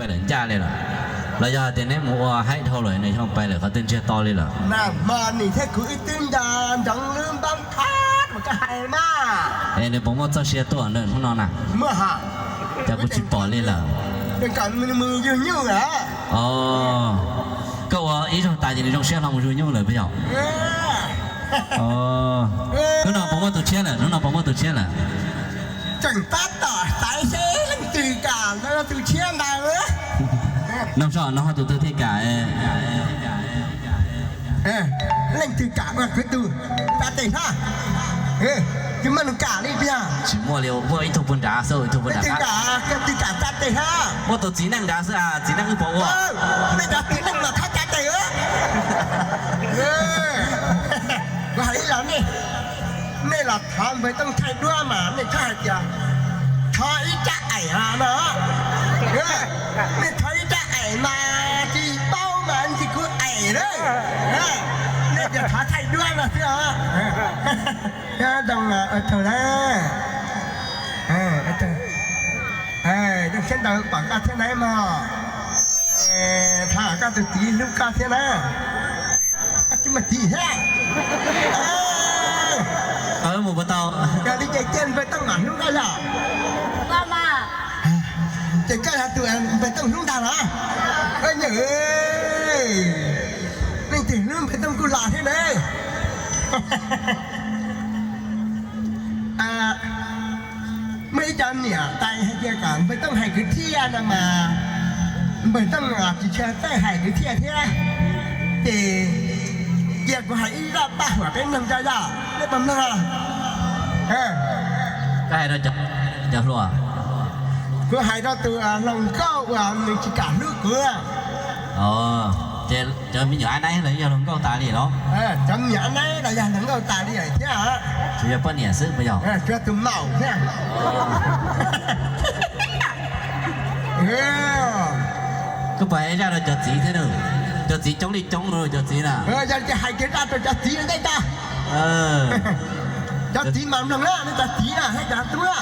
Pais lawm ncaj li lawm, los yog hais tias neb mus ua haib dhau lawm nws ho pais lawm qhov twg ntsiag to li lawm? Mas nim thiab kuv wb twb nco ntsoov lub npab thab uas koj hais mas. Es nws puas muaj txoj sia tuaj hnub no na? Muaj ha. Cas kuv tsis pom li lawm? Kom nws mus yug nyuj lawm. Koj ua ib zaug tas ces nws zoo siab hlo mus yug nyuj lawm puas yog? Hnub no puas muaj tus tshiab lawm? Hnub no puas muaj tus tshiab lawm? Tseem tab tom xaiv seb leej twg kam tus tshiab ntawd. Nug soj no ho tus twg thiaj kam? Leej twg kam ua kuv tus, tsa tes hab. Tsis muaj neeg kam li tiag. Tsis muaj li, muaj ib tug puag nrad xwb, ib tug puag nrad. Leej twg kam, leej twg kam tsa tes hab. Muaj tus txiv neej nrad xwb, txiv neej wb puas ua? Nej cov txiv neej mas thov tsa tes. Kuv hais ib los nej, nej los thov npawg Tooj thaij duab mas nej txhob hais tias thov ib rab aim no. Nej thov ib rab aim mas tsis paub mas ntsis kuv aim lawm. Nej tias thov thaij duab no xwb os. Zoo, ua tsaug na. Zoo siab ntau pom koj thiab nawb mog. Thov koj tus txiv hlub koj thiab na. Tsis muaj txiv thiab. Mus puas tau? Yog li ces cia npawg Tooj mam hlub koj yog. Ces koj yog tus npawg Tooj hlub ntag los? Nyuam, leej twg hlub npawg Tooj kuj los thiab na. Muaj ib co niam tais hais tias kom npawg Tooj hais kwv txhiaj no mas npawg Tooj tsis tshua txawj hais kwv txhiaj thiab. Ces cia kuv hais ib zaj paj huam peb mloog tso yog, nej puas mloog? Koj hais rau cov hluas. Kuv hais rau tus hluas nkauj uas nws tsis kam hlub kuv. Ces cov me nyuam ab naib los yog hluas nkauj tas li los? Cov me nyuam ab naib los yog hluas nkauj tas li lawm thiab. Tsuas yog poj niam xwb puas yog? Tsuas tus maum thiab. Koj puas hais zaj rau cov txiv thiab? Cov txiv coob li coob, cov txiv na. Yog ces hais kiag zaj rau cov txiv ntej tso. Cov txiv mas mloog na, nej cov txiv na, hais cov tub na.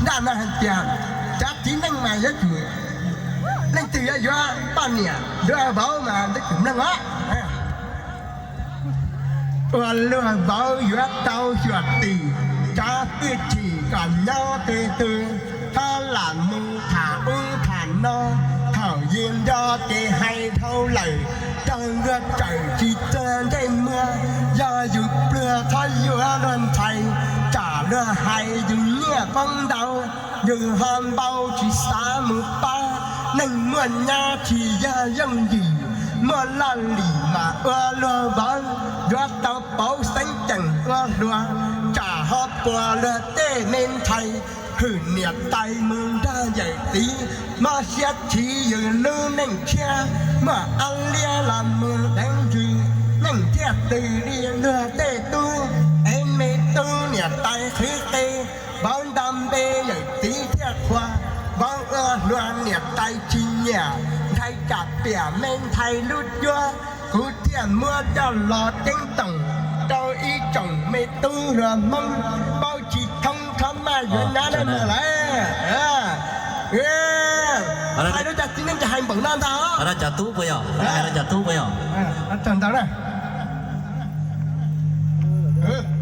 Zaj no hais tias cov txiv neej mas yuav tsum, leej twg yuav yuav poj niam yuav vauv mas yuav tsum mloog os. Ua luag vauv yuav tau xyuam xim, cov txiv tsis kom nyob twg twg, txhob lam mus tham ub tham no, thaum yus nco ces hais dhau lawm, raug luag tsawm tsis tuag ntsej muag, yog yus pluag txhob yuav luag ntxhais, tsam luag hais yus nyiaj poob ntau, yus ho npau tsis xav mus pab, neeg muaj nyab tsis yog yooj yim, muaj laj lim mas ua luag vauv, yuav tau pauv xeeb ceem ua hluas, tsam ho puas luag tej me ntxhais, hwm niam tais mus nrog yawm txiv, mob siab chiv yus lub neej tshiab, muaj ab liab los mus deev ntws, neeg thiaj tws li luag tej tub, es me tub niam tais qhwv qe, vauv nto npe yawm txiv thiaj qhuas, vauv ua hluas niam tais tsis nyiam, ntxhais tsam piam me ntxhais lub cuab, kuv thiaj muab coj los ceeb toom rau ib tsoom me tub hluas Hmoob, paub tsis thoob txhob maj yuav nyab lawm. Hais rau cov txiv neej ces hais npaum no ntag. Hais rau cov tub puas yog? Hais rau cov tub puas yog? Tag ntawd na.